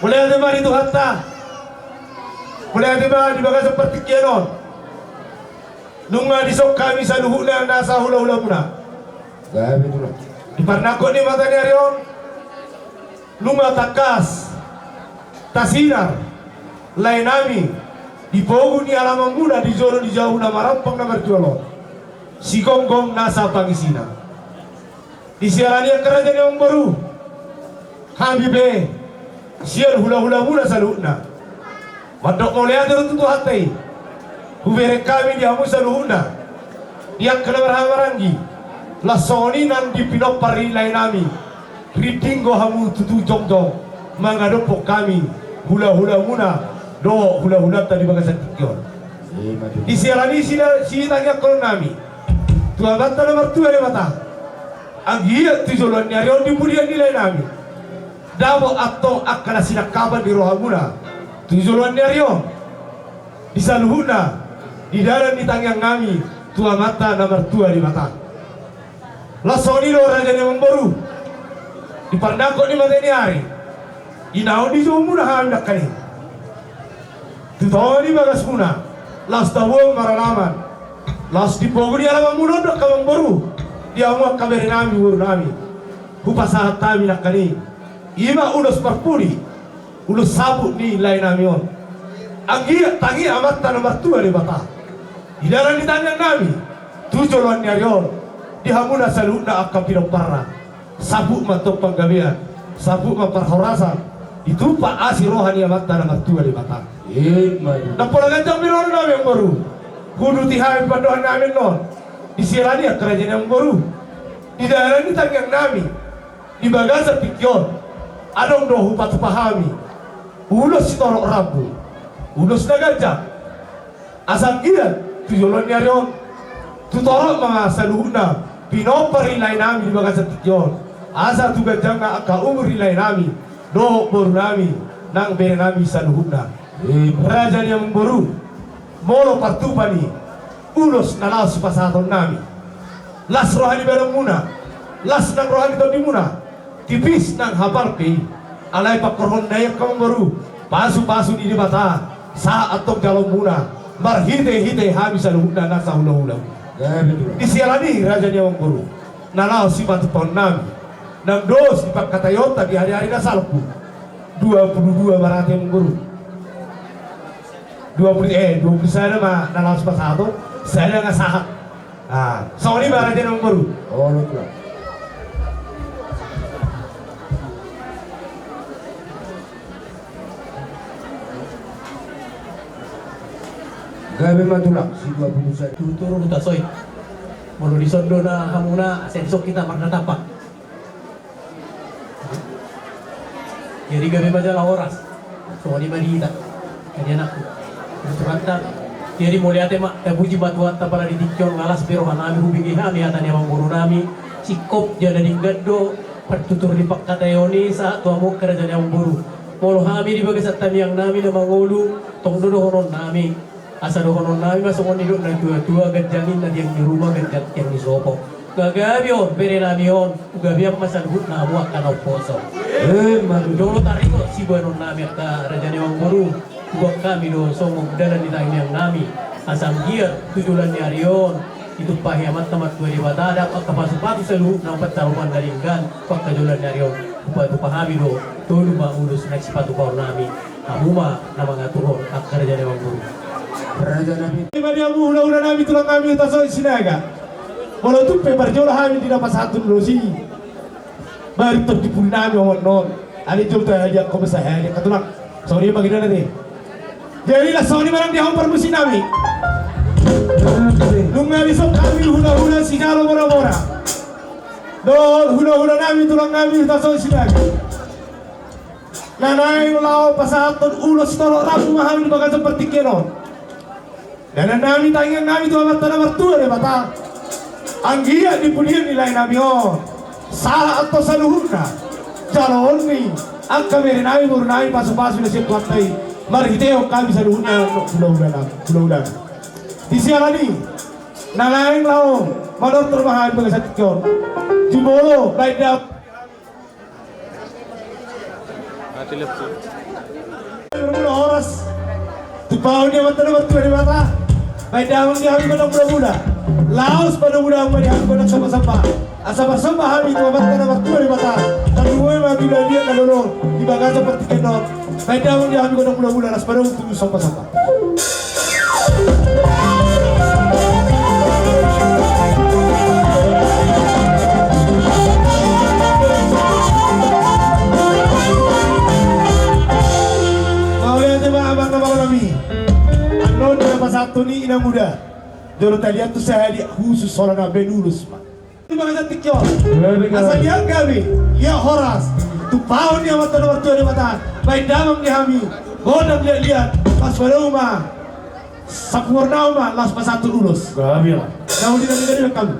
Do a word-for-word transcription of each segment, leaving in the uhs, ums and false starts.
Mauliate ma di Tuhanta. Mauliate ma di bagasan partingkian on. Nunga dison hami saluhutna nasa hulahulamuna. Gabe, Tulang. Di parnangkok ni mata ni ari on, nunga tangkas tasinar laenami di pogu ni alamanmuna di jolo ni jabu na marampang na marjual on, sigomgom nasa pangisina. Di siala ni i, angka raja ni amangboru, hami pe sian hulahulamuna saluhutna mandok mauliate do tu Tuhanta i hubereng hami di hamu saluhutna, di angka na marhahamaranggi. Laos songon i nang di pinompar ni laenami, rinding do hamu tutu jongjong mangadophon hami hulahulamuna dohot hulahulanta di bagasan tingki on. Di siala ni i, sida sitangiangkononnami tu Amanta na martua Debata, anggiat tu joloan ni ari on di pudian ni laenami dapot antong angka na sinangkapan ni rohamuna tu joloan ni ari on di saluhutna, di dalan ni tangiangnami tu Amanta na martua Debata. Laos songon i do, raja ni amangboru, di parnangkok ni mata ni ari, inaon dijou muna hami nangkaning tu tonga ni bagasmuna, laos taboan maralaman. Laos di pogu ni alamanmuna on do, angka amangboru, di hamu angka berenami, borunami, hupasahat hami nangkaning i ma ulos parpudi, ulos saput ni laenami on. Anggiat tangi Amanta na martua Debata di dalan ni tangiangnami tu joloan ni ari on di hamuna saluhutna angka pinomparna. Saput ma antong panggabean, saput ma parhorasan, ditumpak asi roha ni Amanta na martua Debata. Ima tutu. Ndang pola ganjang be dohononnami, amangboru, huduti hami pandohannami annon. Di siala ni i, angka raja ni amangboru, di dalan ni tangiangnami di bagasan tingki on, adong do hupatupa hami ulos sitorop rambu, ulos na ganjang. Asa anggiat tu joloan ni ari on, tu torop ma saluhutna pinompar ni laenami di bagasan tingki on, asa tu ganjangna angka umur ni laenami dohot borunami nang berenami saluhutna. Raja ni amangboru, molo partupa ni ulos na laos sipasahatonnami, las roha ni badanmuna, las nang roha ni tondimuna, tipis nang hapal pe i. Alai pangkorhonna i, angka amangboru, pasupasu ni Debata sahat antong jaloonmuna marhitehite hami saluhutna nasa hulahula. Di siala ni i, raja ni amangboru, na laos sipatupaonnami nang dos di pangkataionta di ariari na salpu, dua pulu dua ma rate, amangboru. Dua pulu, eh, dua pulu sada ma na laos pasahaton, sada nga sahat. Ah, songon i ma, raja ni amangboru. Olo, Tulang. Gabe ma, Tulang, si dua pulu sada. Tutur huta soi. Molo dison do na hamuna, sai dison hita marnatapa. Jadi gabe ma jala horas. Songon i ma di hita. Jadi anakku, tuturanta. Jadi mauliate ma, tapuji ma Tuhanta pala di tingki on nga las be rohanami hubege hami hata ni amangborunami. Singkop jala denggan do partutur ni pangkataion i sahat tu hamu angka raja ni amangboru. Molo hami di bagasan tangiangnami na mangolu, tong do dohononnami. Asa dohononnami ma songon nidok natuatua, ganjang ninna tiang ni ruma, ganjang tiang ni sopo. Nga gabe on berenami on, hugabean ma saluhutna hamu angka na umposo. Ima tutu. Jolo taringot siboanonnami angka raja ni amangboru, huboan hami do songon dalan ni tangiangnami. Asa anggiat tu joloan ni ari on, ditumpahi Amanta Martua Debata dapot angka pasupasu saluhutna, umpansaropan na denggan tu angka joloan ni ari on. Hupatupa hami do tolu ma ulos na sipatupaonnami. Hamu ma na mangaturhon angka raja ni amangboru. Raja nami. Ima di hamu hulahulanami, tulangnami Hutasoit Sinaga. Molo tung pe parjolo hami di na pasahathon ulos i, baru tor di purinami on annon. Alai jolo tahadiahon ma sahali angka tulang. Songon i ma, gina nate. Jadi laos songon i ma nang di hamu parmusiknami. Nunga dison hami hulahula sijalo bonabona dohot hulahulanami, tulangnami Hutasoit Sinaga. Na naeng laho pasahathon ulos sitorop rambu ma hami di bagasan partingkian on. Dalan nami, tangiang nami tu Amanta na martua Debata, anggiat di pudian ni lae nami on, sahat antong saluhutna jaloon ni angka bere nami, boru nami, pasupasu na sian Tuhanta i, marhitehon hami saluhutna hulahula nami, hulahula nami. Di siala ni i, na naeng laho manortor ma hami di bagasan tingki on. Jumolo baen da. Bermula horas. Tumpahon ni Amanta na martua Debata. Baen damang di hami gondang mula-mula. Laos padomu damang ma di hami gondang somba-somba. Asa marsomba hami tu Amanta na martua Debata. Tarlumobi ma tu dia na lolo di bagasan partingkian on. Baen damang di hami gondang mula-mula, laos padomu tu somba-somba. Mauliate ma amang na mangolami. Annon na pasahathon ni inang Uda. Jolo talian tu sahali khusus holan na baen ulos ma. Terima kasih, Tikio. Gabe, gabe. Asa liat gabe, liat horas. Tumpahon ni Amanta na martua Debata. Baen damang di hami gondang liat-liat. Laos padomu ma sampurna ma, laos pasahathon ulos. Gabe ma. Nauli nami dari kami.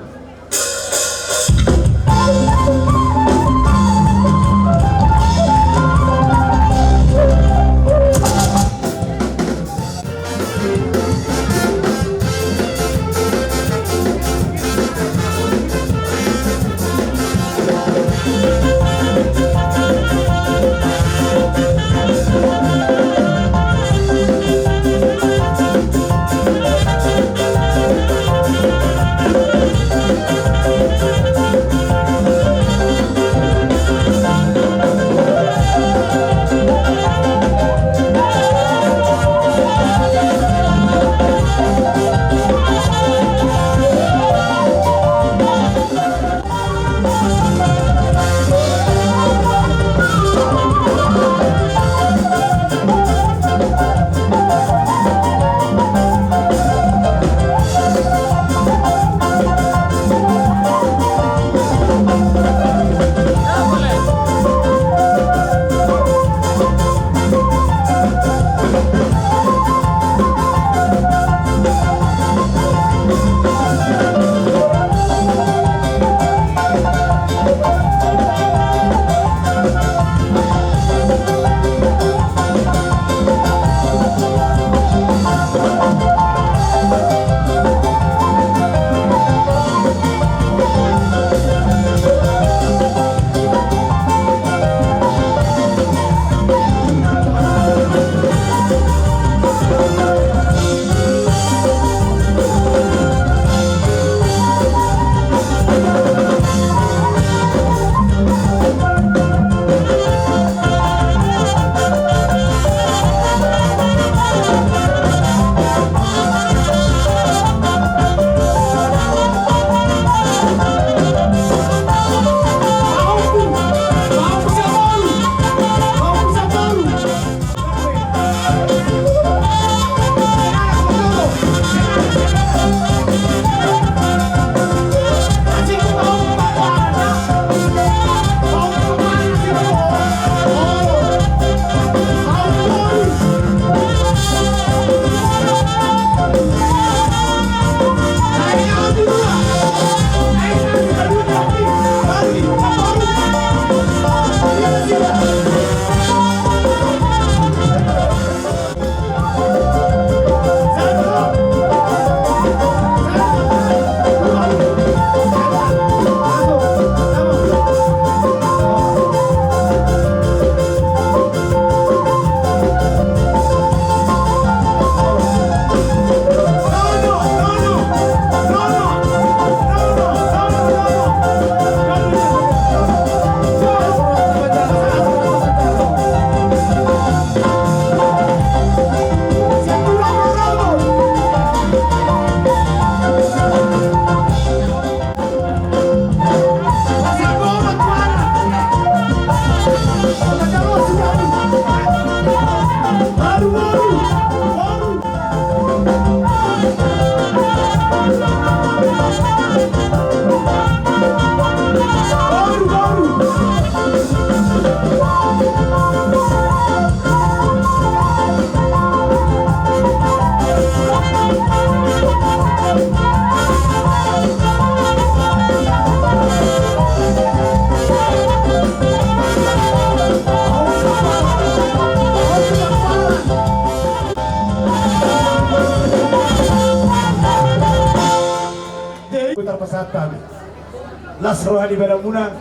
Tarpasahat hami. Las roha ni badanmuna,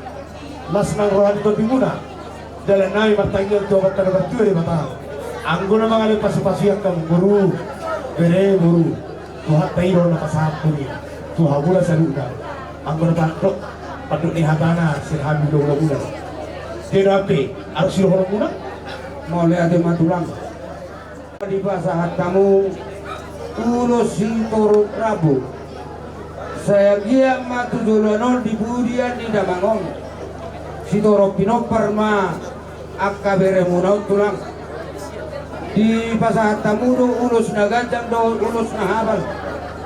las nang roha ni tondimuna. Dalan nami martangiang tu Amanta na martua Debata. Anggo na mangalehon pasupasu i angka boru, bere boru, Tuhanta i do na pasahat i tu hamuna saluhutna. Anggo na pandok, pandok ni hatana sian hami hulahula muna. Dia do hape, harus sidohononmuna. Mauliate ma tulang. Dipasahat hamu ulos sitorop rambu. Sai anggiat ma tu joloan on di pudian ni damang on sitorop pinompar ma angka beremuna on tulang. Dipasahat hamu do ulos na ganjang dohot ulos na hapal.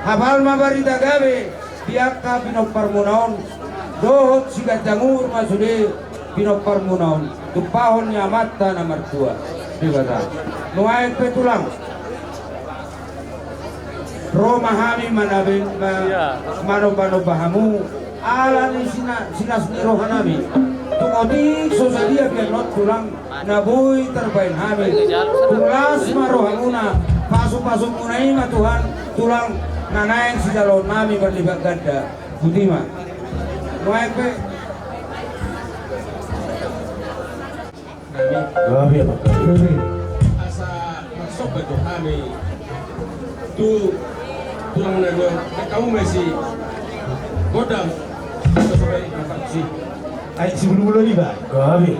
Hapal ma barita gabe di angka pinomparmuna on, dohot siganjang uhur ma sude pinomparmuna on, tumpahon ni Amanta na martua Debata. Nuaeng pe tulang, ro ma hami manabe-, ma-, manombanomba hamu, ala ni sina-, silas ni rohanami. Tung otik so sadia pe annon tulang, na boi tarbaen hami. Tung las ma rohamuna, pasupasumuna i ma Tuhan, tulang, na naeng sijaloonnami marlipat ganda. Botima. Nuaeng pe. Nami. Gabe, Pak. Gabe. Asa marsomba jo hami tu tulang nami on, angka umesi. Godang. Asa baik, Pak, si. Ai, si bulu-bulu ni, Pak. Gabe.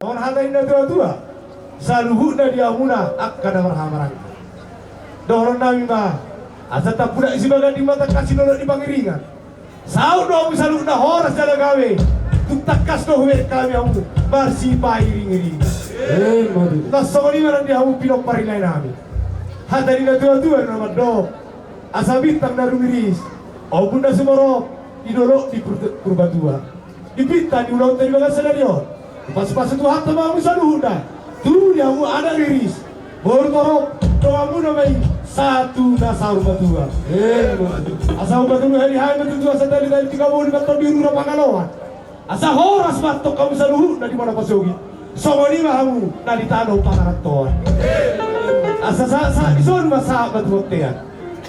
Songon hata ni na tua-tua, saluhutna di hamuna angka na marhahamaranggi. Dohonon nami ma, asa tampudak di sibaga di mata kasi dolok di pangiringan. Saut do hamu saluhutna horas jala gabe. Tung tangkas do hubereng hami hamu marsipairing-iringan. Emma tutu. Songon i ma nang di hamu pinompar ni lae nami. Hata ni na tua-tua do na mandok, asa bintang na rumiris, ombun na sumorop di dolok ni Pur-, Purbatua. Di bintang ni ulaonta di bagasan ari on, dipasu-pasu Tuhanta ma hamu saluhutna. Tu di hamu anak riris, boru torop, donganmuna ma i sahat tu na saur matua. Emma tutu. Asa upa tolu hali hami ma tutu, asa tali-tali tingaboli, mantong di rura pangaloan. Asa horas mantong hamu saluhutna di bona pasogit. Songon i ma hamu na di tano pangarantoan. Asa sa-, sa-, dison ma sahat ma tu bontean.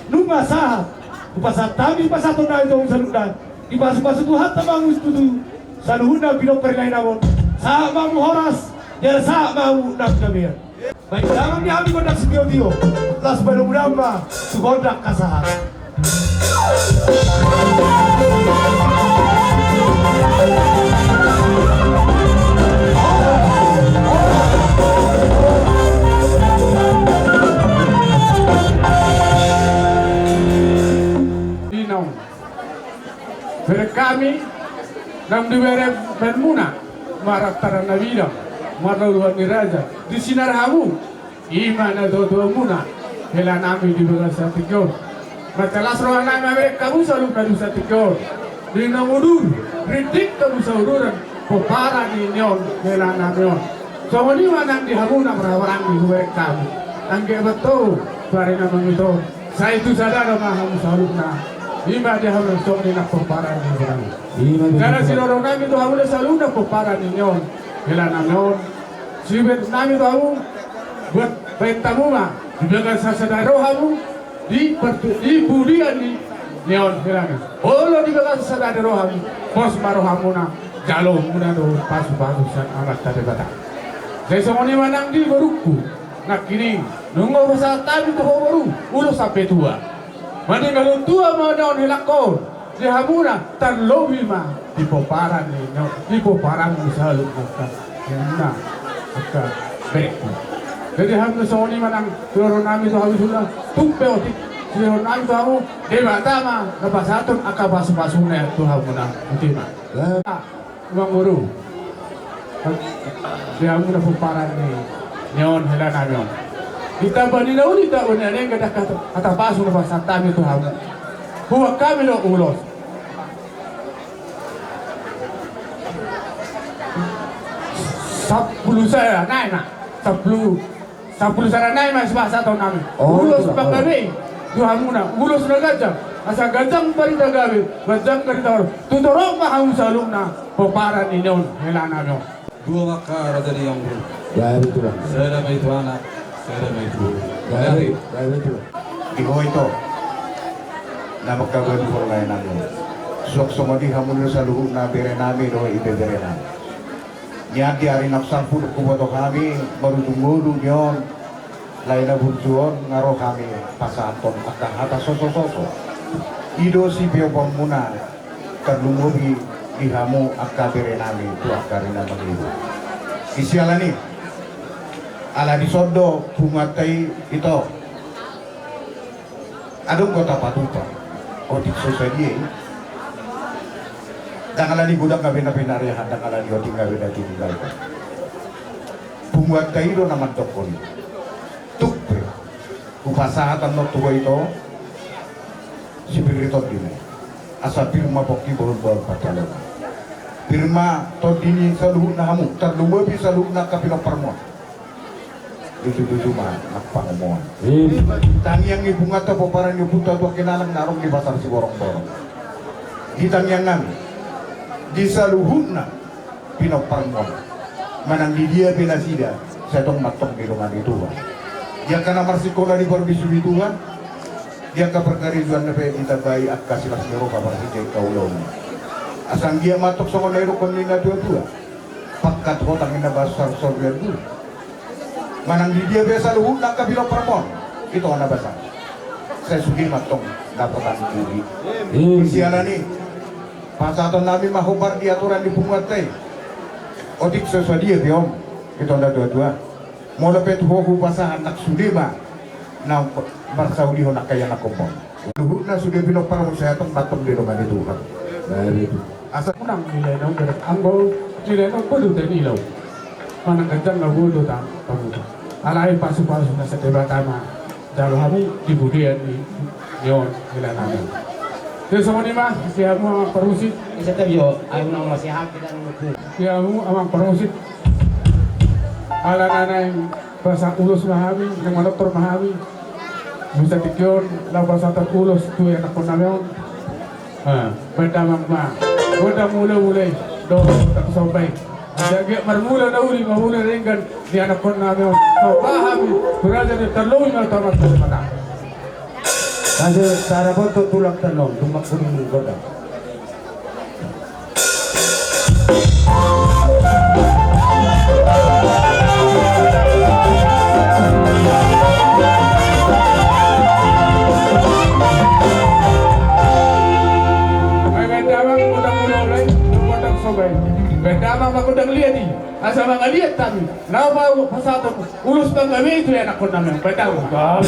Nunga sahat, hupasahat hami pasahaton nami tu hamu saluhutna. Dipasu-pasu Tuhanta ma hamu tutu saluhutna pinompar ni lae nami on. Sahat ma hamu horas, jala sahat ma hamu nang gabean. Baen damang di hami gondang sitio-tio, laos baen muna ma tu gondang hasahatan. Di naung bereng hami, naung dibereng baenmuna, maranta na bidang, marluluhan ni raja, di sinar hamu, i ma na tua-tuamuna, hela nami di bagasan tingki on. Mansai las roha nami mambereng hamu saluhutna di bagasan tingki on. Di naung udur, rintik hamu sauduran, pomparan ni on, hela nami on. Songon i ma nang di hamu na marhahamaranggi hubereng hami. Anggiat ma tong, tu ari na mangihut on. Sai tu sada do ma hamu saluhutna. I ma di hamu songon i nang pomparan ni on. I ma di hamu. Jala sidok nami tu hamu na saluhutna pomparan ni on. Hela nami on. Sibereng nami tu hamu. Buat baen hamu ma. Di bagasan sada do hamu. Di partu-, di pudian ni on hela nami. Olo di bagasan sada do hamu. Pos ma rohamuna. Jalo muna do pasu-pasu sian Amanta Debata. Sai songon i ma nang di borungku. Nangkining, nunga hupasahat hami tu ho boru, ulos sampe tua. Maningalhon tua ma na on helangkon, di hamuna, tarlobi ma, di pomparan ni, di pomparanmu saluhutna, angka, angka berengku. Jadi hamu songon i ma nang, sidohonon nami tu hamu suda, tung pe otik, sidohonon nami tu hamu, Debata ma, na pasahathon angka pasu-pasuna tu hamuna, otik ma. Amangboru. Di hamuna pomparan ni on hela nami on. Ditamba ni na uli tamba ni na denggan, angka hata pasu na pasahat hami tu hamu. Huboan hami do ulos. Sampulu sada nai ma. Sampulu Sampulu sada nai ma sipasahaton nami. Ulos panggabean tu hamuna, ulos na ganjang, asa ganjang barita gabe, ganjang barita holong. Tu torop ma hamu saluhutna pomparan ni on hela nami on. Dua ma angka raja ni on. Gabe Tulang. Sada ma i tu anak, sada ma i tu boru. Gabe, gabe Tulang. Di ho ito na mangkabalu hon lae nami on. Suang songon i hamu do saluhutna bere nami dohot ibebere nami. Nian di ari naung salpu dung huboto hami marujung ngolu ni on lae na burju on, nga ro hami pasahathon angka hata soso-soso. I do sipeopanmuna tarlumobi di hamu angka bere nami tu angka ari na mangihut. Di siala ni i, ala dison do punguanta i ito. Adong do tapatupa otik so sadia i. Ndang ala ni godang gabe na pinariahan, ndang ala ni otik gabe na tininggalhon. Punguanta i do na mandokkon i. Tung pe hupasahat annon tu ho ito sipir ni tondina i. Asa pir ma pongki, bohul-bohul pansalongan. Pir ma tondi ni saluhutna hamu, tarlumobi saluhutna angka pinomparmon. Tutu-tutu ma nang pangomoan. Tangiang ni punguanta pomparan ni ompunta Tuan Hinalang na adong di Pasar Siborongborong. Di tangiang nami, di saluhutna pinomparmon, manang di dia pe nasida, sai tong mantong didongani Tuhan. Di angka na marsikola diparbisuhi Tuhan, di angka parkarejoanna pe ditambai angka silas ni roha, marhite angka ulaonna. Asa anggiat ma tong songon na didokkon ni na tua-tua. Pangkat hotang i na basar sorbian dulu. Manang di dia pe saluhutna angka pinomparmon, ito na basar. Sai sude ma tong dapotan juri. Siala ni i, pasahaton nami ma hombar di aturan di punguanta i. Otik so sadia pe on, ito na dua-dua. Molo pe tu ho hupasahat, nang sude ma na marsaulihon angka ianakhonmuna. Luhutna sude pinompar, molo sai hatop ma tong di dongan ni Tuhan. Asa unang nilai naung berek anggo, nilai naung bodo tanilau. Manang ganjang na bodo ta pamuta. Alai pasu-pasu na sian Debata ma jalo hami di pudian ni, ni on, nilai nami. Jadi songon i ma, sian hamu amang parmusik. Isa tabio, ayo nang masih hak kita nunggu. Sian hamu amang parmusik. Ala na naeng pasahat ulos ma hami, naeng manortor ma hami. Muse tingki on, laho pasahaton ulos tu ianakhon nami on. Ah, baen damang ma. Gondang mula-mula i, dohot gondang somba i. Asa anggiat marmula na uli, marmula na denggan di ianakhon nami on. Somba hami tu raja ni tarlobi ma tu anak ni mata. Asa taraboto tulang tanom, tumak kuning gondang. Ai baen damang gondang mula-mula i, gondang somba i. Baen damang ma gondang liat i. Asa mangaliat hami, laho pasahaton ulos panggabean tu ianakhon nami on. Baen damang.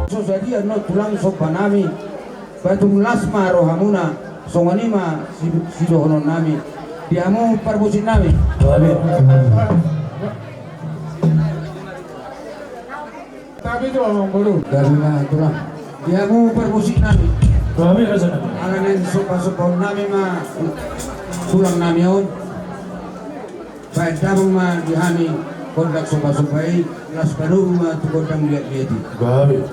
So sadia annon tulang somba nami, patung las ma rohamuna, songon i ma si-, sidohonon nami di hamu parmusik nami. Tapi tu amang boru. Gabe ma tulang. Di hamu parmusik nami. Gabe rasa nami. Ala naeng somba-sombahon nami ma tulang nami on. Baen damang ma di hami gondang sopa-sopa i, laos panogu ma tu gondang liat-liat i. Baik.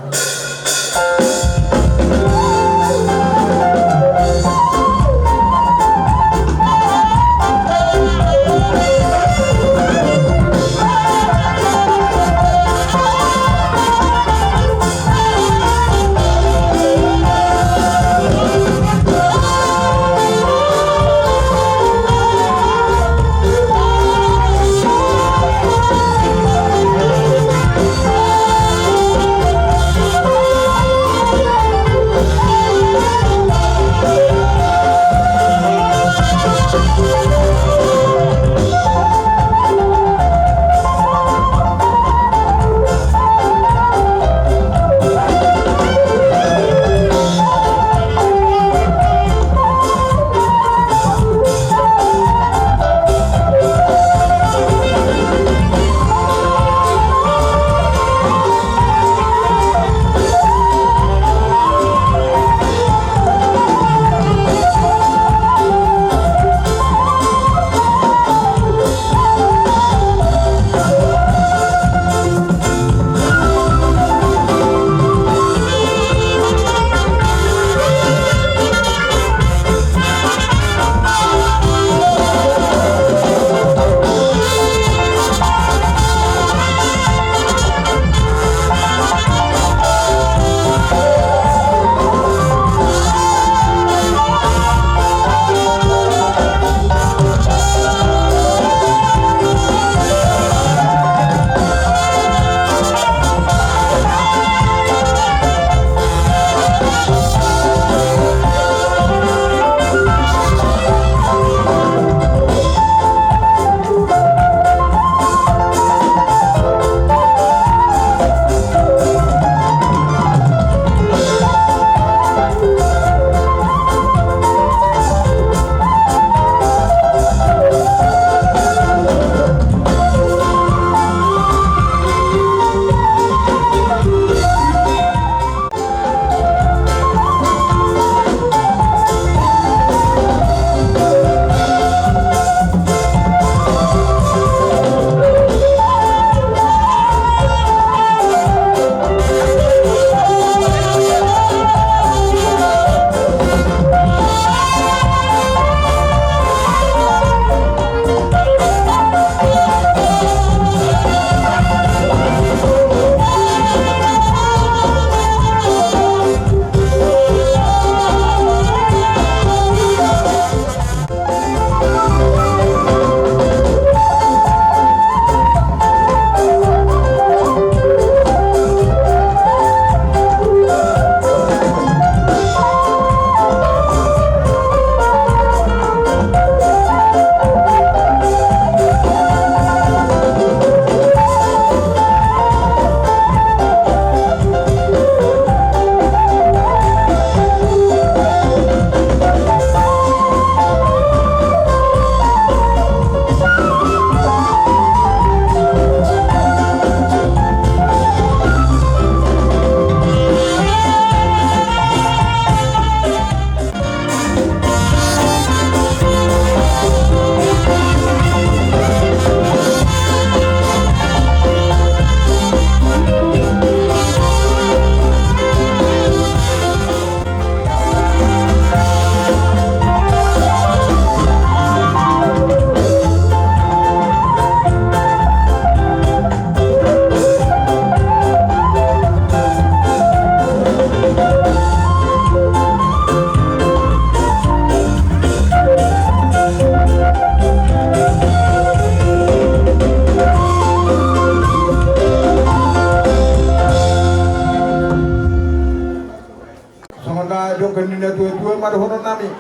Songon na didok ni na tua-tua ma dohonon nami.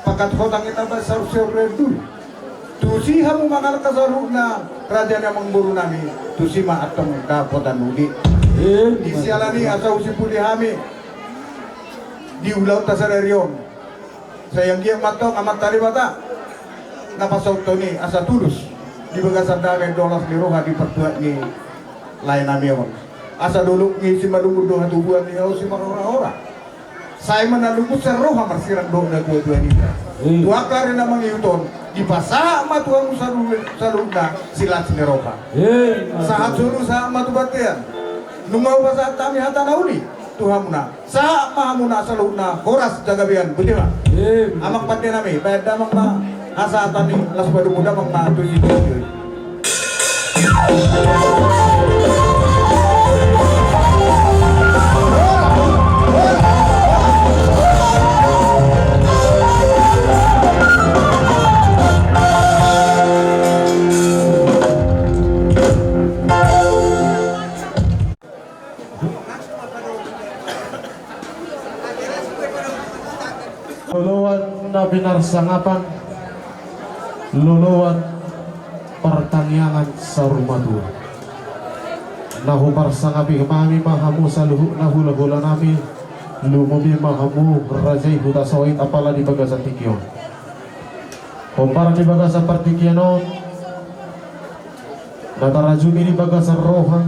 Pakat hotang i na ba saur-saur rendul. Tusi hamu mangalangka saluhutna raja ni amangboru nami, tusi ma antong dapotan uli. Di siala ni i asa husipuli hami di ulaonta sadari on. Sai anggiat ma antong Amanta Debata na pasauthon i asa tulus di bagasan dame dohot las ni roha di partuat ni lae nami on. Asa dolok ni simalungun do hatubuan ni hau simarora-ora. Sai ma na lungun sian roha marsirang dohot na tua-tua ninna. Tu angka ari na mangihut on, Dipasahat ma tu hamu saluhutna silas ni roha. Sahat solu sahat ma tu bontean. Nunga hupasahat hami hata na uli tu hamuna. Sahat ma hamuna saluhutna horas jagabean, botima. Amang pande nami, baen damang ma hasahatan i, laos padomu damang ma tu si. Loloan na pinarsangapan, loloan partangiangan saur matua. Na huparsangapi hami ma hamu saluhutna hula-hula nami, lumobi ma hamu raja i Hutasoit apala di bagasan tingki on. Hombar di bagasan partingkian on, na tarajumi di bagasan roha,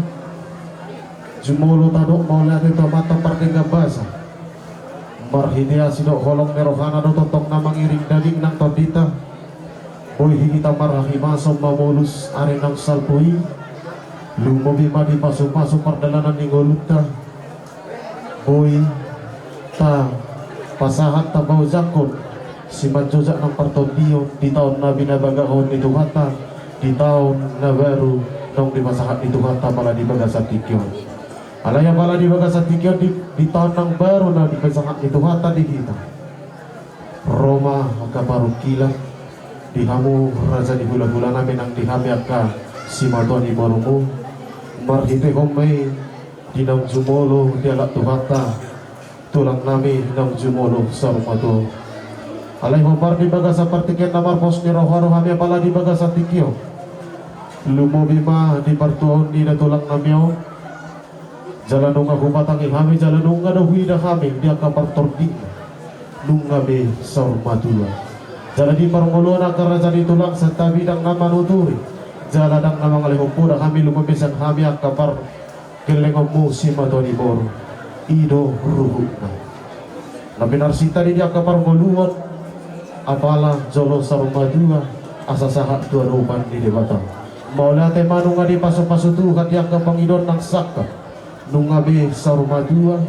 jumolo tadok mauliate tu Amanta Pardenggan Basa. Marhite asi dohot holong ni rohana do tongtong na mangiring daging nang tondinta. Boi hita marhahimason mamolus ari naung salpu i. Lumobi ma dipasu-pasu pardalanan ni ngolunta. Boi tapasahat tapaojangkon simanjojak nang partondion di taon na binabagahon ni Tuhanta, di taon na baru naung dipasahat ni Tuhanta apala di bagasan tingki on. Alai apala di bagasan tingki on di, di taon na baru na dipasahat ni Tuhanta di hita. Ro ma angka parungkilon di hamu raja ni hula-hula nami nang di hami angka simatua ni borumu. Marhitehon ma i di naung jumolo dialap Tuhanta tulang nami naung jumolo saur matua. Alai hombar di bagasan partingkian na marpos ni roha do hami apala di bagasan tingki on. Lumobi ma di partuaon ni da tulang nami on. Jala nunga hupatangi hami jala nunga do huida hami di angka partondion. Nunga be saur matua. Jala di parngoluon angka raja ni tulang santabi ndang na manuturi. Jala ndang na mangalehon poda hami, lumobi sian hami angka par Gellengonmu simatua ni boru, i do ruhutna. Na pinarsinta di angka parngoluon, apala jolo saur matua, asa sahat tu adopan ni Debata. Mauliate ma nunga dipasu-pasu Tuhan di angka pangidoan nang sangkap. Nunga be saur matua,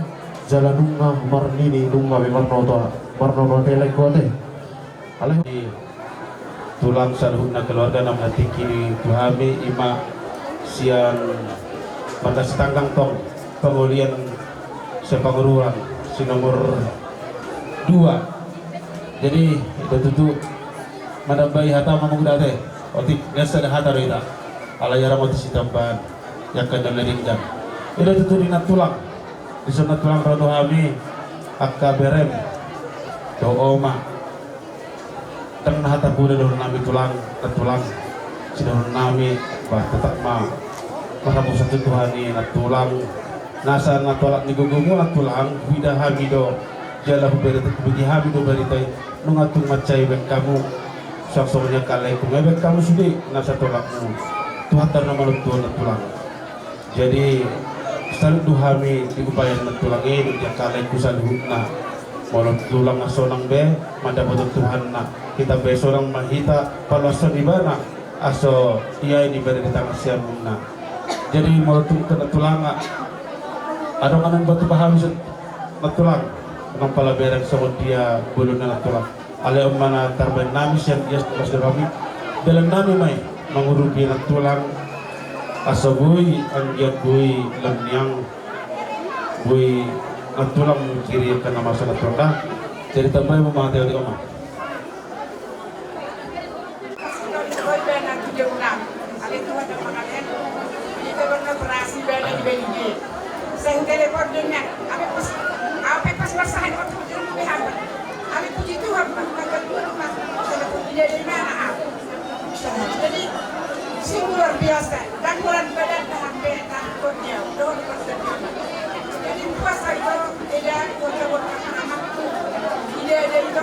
jala nunga marnini, nunga be marnoto, marnoto ate lae, ate. Alai di tulang saluhutna keluarga na manantikkon i tu hami, ima sian marga Sitanggang tong, pangolian Sipanguruan, si nomor dua. Jadi, ito tutu manambai hata ma mangudate, otik, nasa da hata do ita. Alai arang otik sitambahan, yakan dan ladinggan. Ito tutu di nantulang, di son nantulang ro do hami, angka berem, do oma. Ndang na hata poda dohonon nami tulang, nantulang. Sidohonon nami, bah, tetap ma marhaposan tu Tuhan i nantulang. Nasa na tolap ni gogomu nantulang, huida hami do. Jala hubege, hubege hami do barita i. Nunga tung mansai baen hamu. Suang songon i angka laengku, nunga baen hamu sude nasa tolapmu. Tuhanta na manontuhon nantulang. Jadi, salut do hami di upaya ni nantulang i, di angka laengku saluhutna. Molo tulang na sonang be, mandapothon Tuhanna. Hita be sonang ma hita, paloashon ibana, aso ia i dibere di tangan siamunna. Jadi, molo tung nantulang, adong annon batu pahaluson nantulang, nang pala bereng songon dia bolonna nantulang. Alai on ma na tarbaen nami sian ias tugas do hami. Dalan nami ma i mangurupi nantulang, asa boi anggiat boi lam niang, boi nantulang mangkiri angka na masa nantulang da. Jadi tambai ma mangate-ate, oma. Alai Tuhan na mangalehon, i pe baru na berhasil bana di Belgia. Sai hutelepon do nian, au pe pas, au pe pas marsahat on tu juru be hamba. Alai puji Tuhan ma, tanggal dua ma, telepon dia dari mana, au. Jadi, sungguh luar biasa. Dan bulan badan tahan be, tahan kuat dia. Dohot pas dia. Jadi, puasa itu, tidak, buat, buat, tidak ada itu,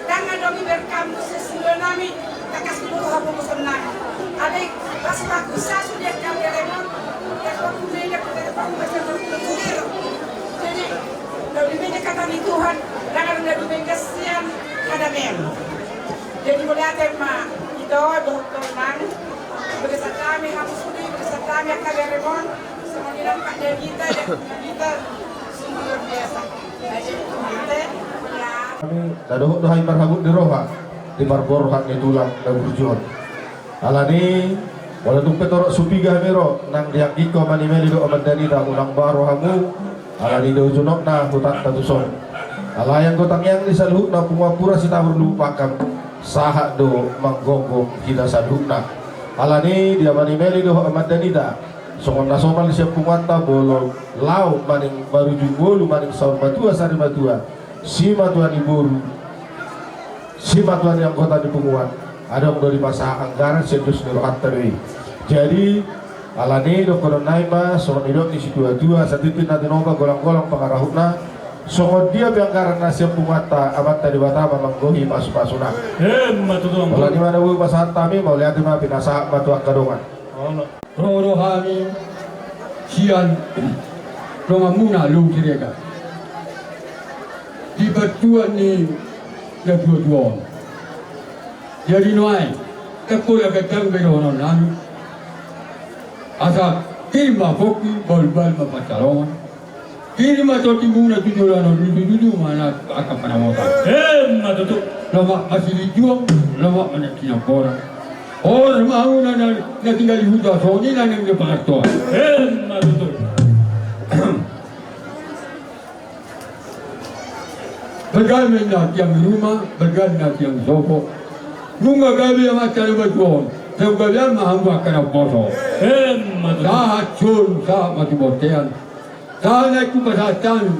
Ndang adong iberkanmu sesilo nami, takas ni boru hapogoson nami. Alai pas pakusa sude kami remon, tapaku mende, tapaku baca, tapaku sudiro. Jadi, ndang dumenge hata ni Tuhan, ndang adong na dumenge sian hadameon. Jadi, mauliate ma ito, dohot tonang, bagasan nami hamu sude, bagasan nami angka beremon, songon i nang Pak Danita, Danita, sungguh luar biasa. Hami, na dohot do hami marhabot ni roha di parborhat ni tulang na burju on. Alani, molo tung pe torop so piga hami ro, nang dianggingkon Ama ni Meli dohot Ama ni Danita, unang ba rohamu, alani do jonokna hutanta tuson. Alai anggo tangiang ni saluhutna punguan Pura Sitabur Lubuk Pakam, sahat do manggokhon hita saluhutna. Alani, di Ama ni Meli dohot Ama ni Danita, songon na somal sian punguanta, molo laho maning marujung ngolu, maning saur matua sari matua, simatua ni boru, simatua ni anggota ni punguan, adong do dipasahat anggaran sian dos ni rohanta do i. Jadi, alani dohonon nami ma, songon nidok ni situatua, satintin na tinopa, golanggolang pangarahutna, songon dia pe anggaran na sian punguanta, Amanta Debata ma manggohi pasupasuna. Emma tutu. Alani ma na boi pasahat hami, mauliate ma, pinasahat ma tu angka dongan. Olo. Ro do hami sian donganmuna Luhut Siregar di bantuan ni natuatua on. Jadi nuaeng, ndang pola gandang be dohonon nami. Asa kirim ma pongki, balbal ma pansalongan. Kirim ma tondimuna tu joloan on, tutu, tutu ma na angka panamotan. Emma tutu. Lomak ma silinjuang, lomak ma na sinamboran. Horas ma hamu na, na, na tinggal di huta, songon i nang di pangarantoan. Emma tutu. Balga ma inna tiang di ruma, balga ma inna tiang di sopo. Nunga gabe amanta na batu on, sai gabean ma hamu angka na umposo. Emma tutu. Sahat solu, sahat ma tu bontean. Sahat nai hupasahat hami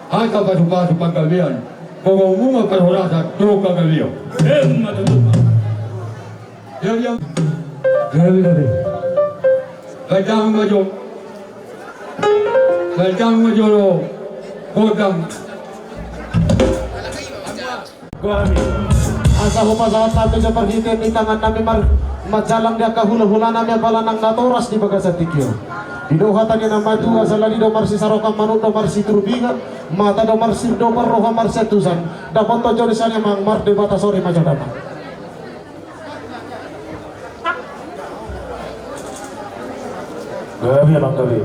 hata pasupasu panggabean, gogomu ma parhorasan dohot hagabeon. Emma tutu. Jadi, gabe, gabe. Gandang ma jo. Gandang ma jolo gondang. Asa hupasahat hami jo parhitean ni tangan nami mar-, manjalang di angka hulahula nami apala nang natoras di bagasan tingki on. Didok hata ni na matua, saladi do marsisarokan, manuk do marsiturbingan, mata do marsirdopan, roha marsiantusan. Dapothon jo di sian i amang mardebata, sori ma jo damang. Gabe amang, gabe.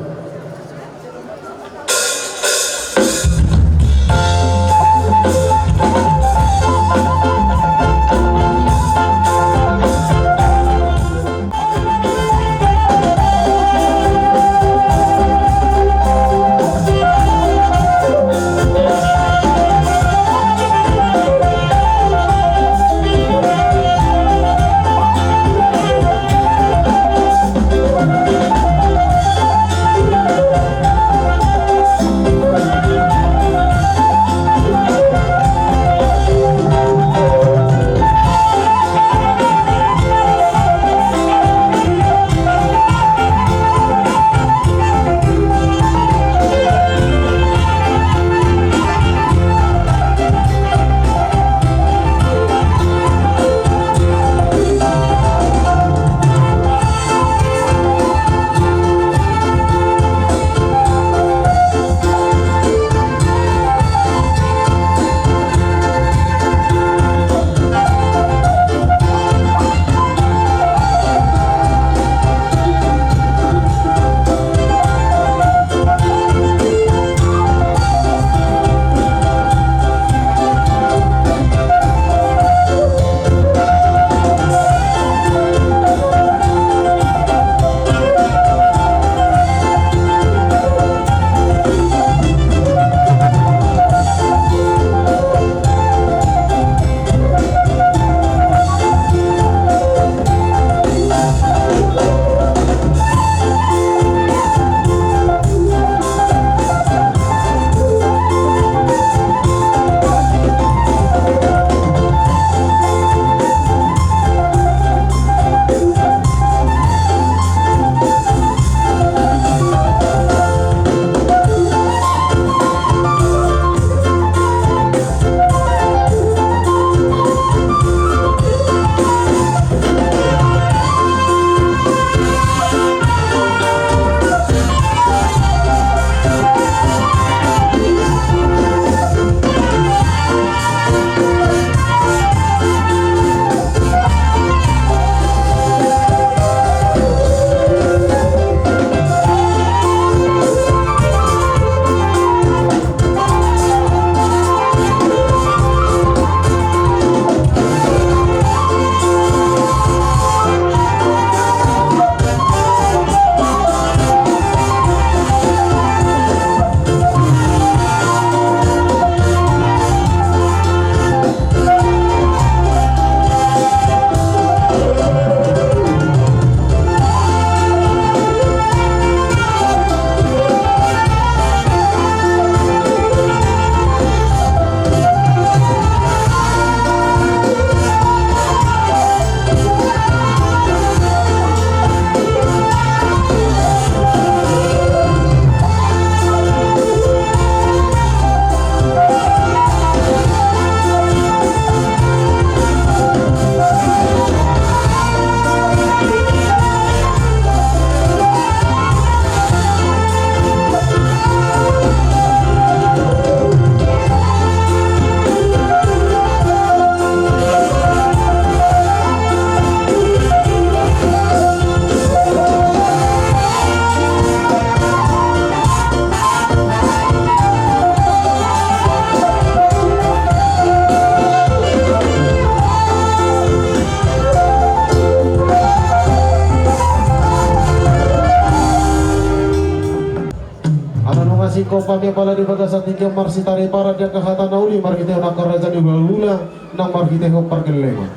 Hami apala di bagasan tingki on marsitariparan di angka hata na uli marhitehon angka raja ni hulahula nang marhitehon pargellengon.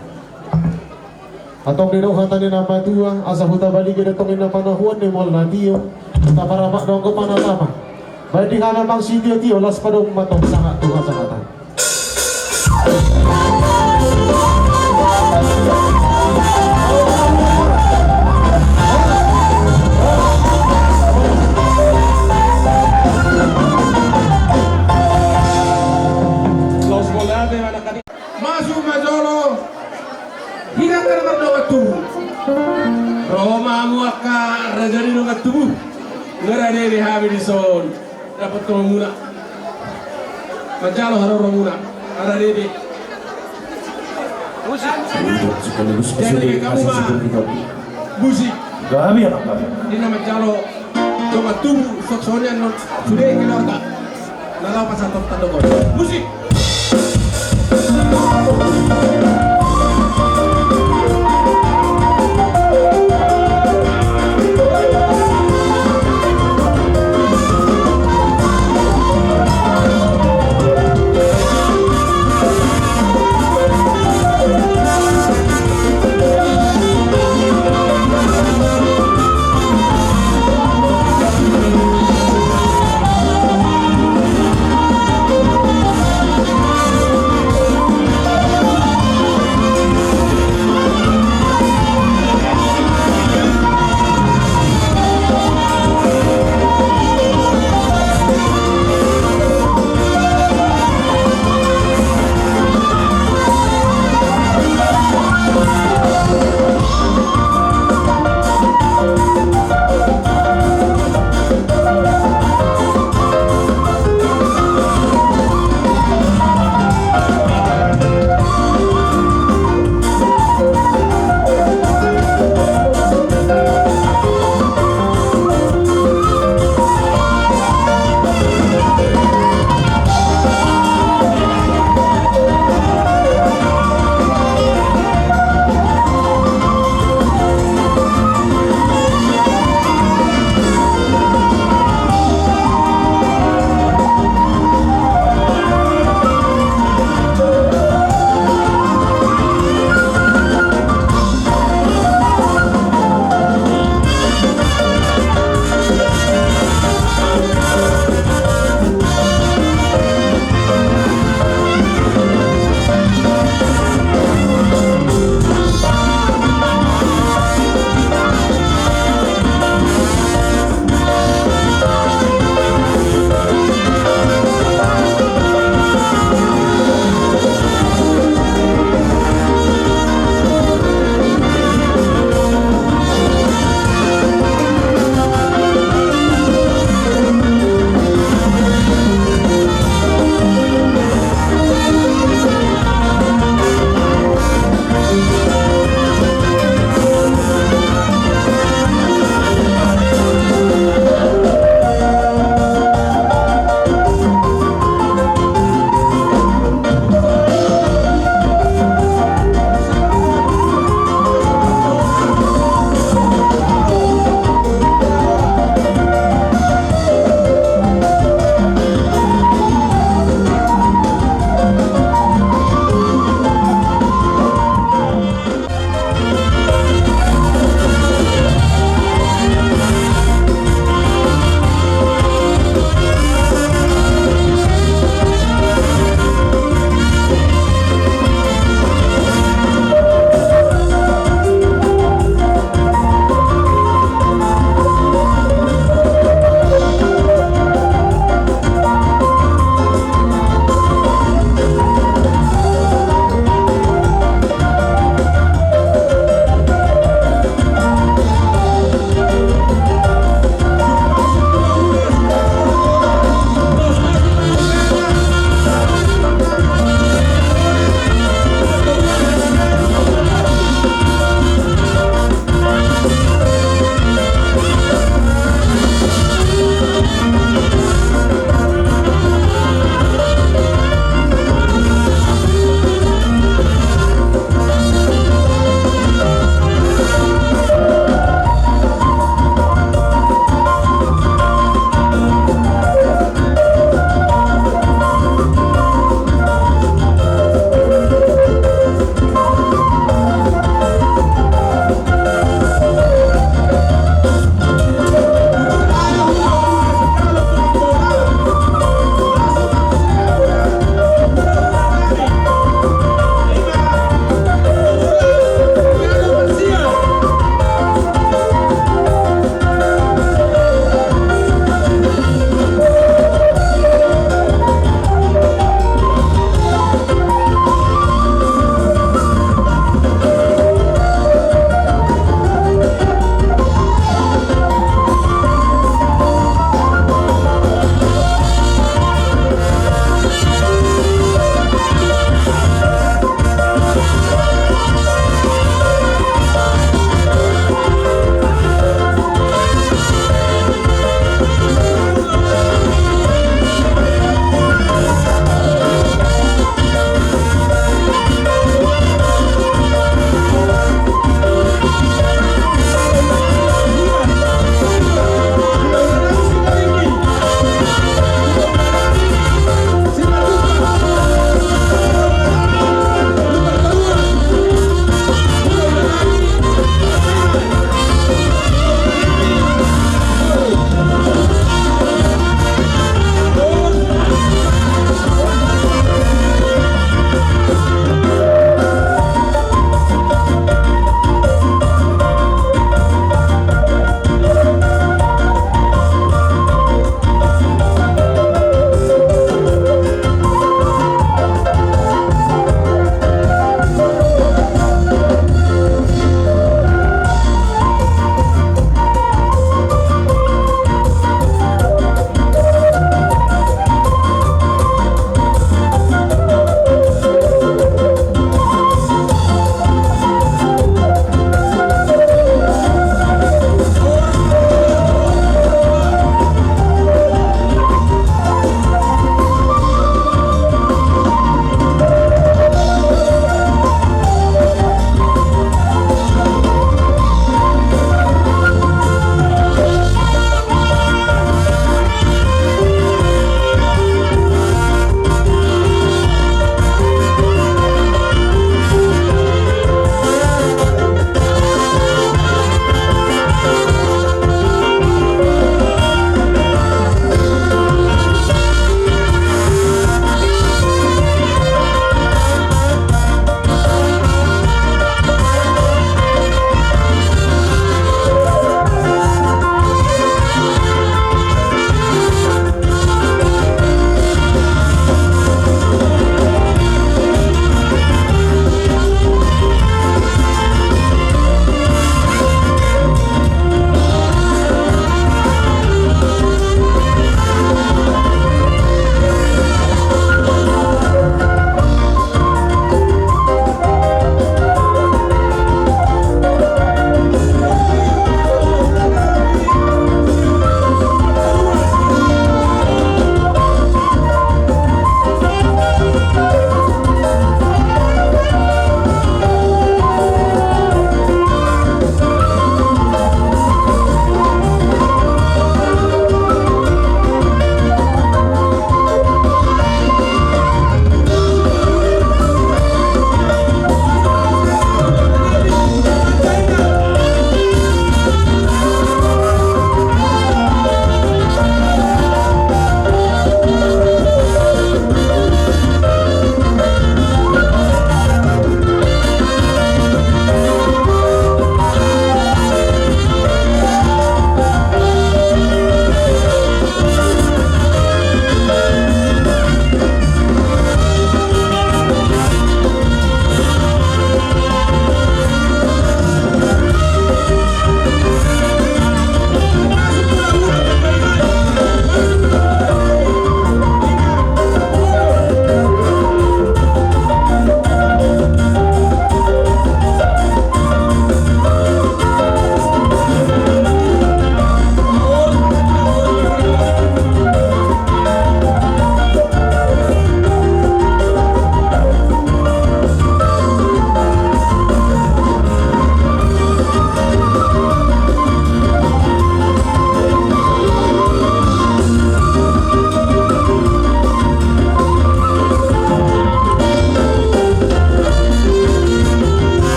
Antong didok hata ni na matua, asa huta balige do tong inna panahuan ni mual na tio, taparamak do anggo panatapan. Baen di hami amang sitiotio, las padomu ma tong sahat tu hasahatan. Masuk ma jolo. Hira angka na mardongan tubu. Ro ma hamu angka raja ni dongan tubu. Nga rade be hami dison. Dapot hamu muna. Manjalo haroro muna. Nga rade be. Musik. Jadi, kamu mah. Musik. Kami anak kami. Di nama jalo. Dongan tubu, songon i annon sude keluarga. Na laho pasahathon tandok on. Musik.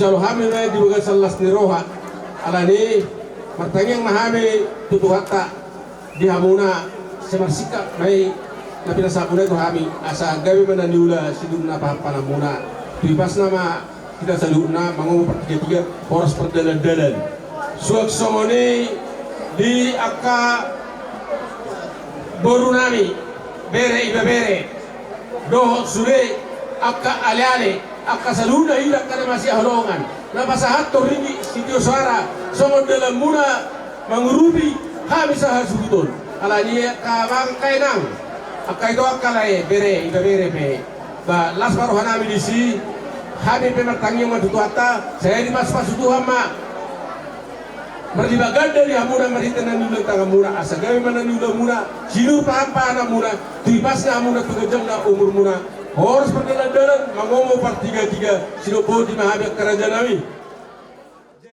Jalo hami ma i di bagasan las ni roha. Alani i martangiang ma hami tu Tuhanta di hamuna, sai marsingkat ma i na pinasahat muna i tu hami, asa gabe ma na niula sinuan na pahanpahanmuna. Tu ipasna ma hita saluhutna mangomo partigatiga, horas pardalandalan. Suang songon i di angka borunami, bere, ibebere, dohot sude angka aleale, angka saluhutna hita angka na masihaholongan, na pasahathon ringgit sitio soara songon dalanmuna mangurupi hami sahasuhuton. Alani i angka amang, angka inang, angka ito, angka lae, bere, ibebere pe, ba las ma rohanami disi. Hami pe martangiang ma tu Tuhanta, sai dipasupasu Tuhan ma marlipat ganda di hamuna marhite na niula di tanganmuna, asa gabe ma na niulamuna, sinuan pahanpahanmuna, tu ipasna hamuna, tu ganjangna umurmuna, horas pardalandalan, mangomo partigatiga, sinomba boti ma hami angka rajanami.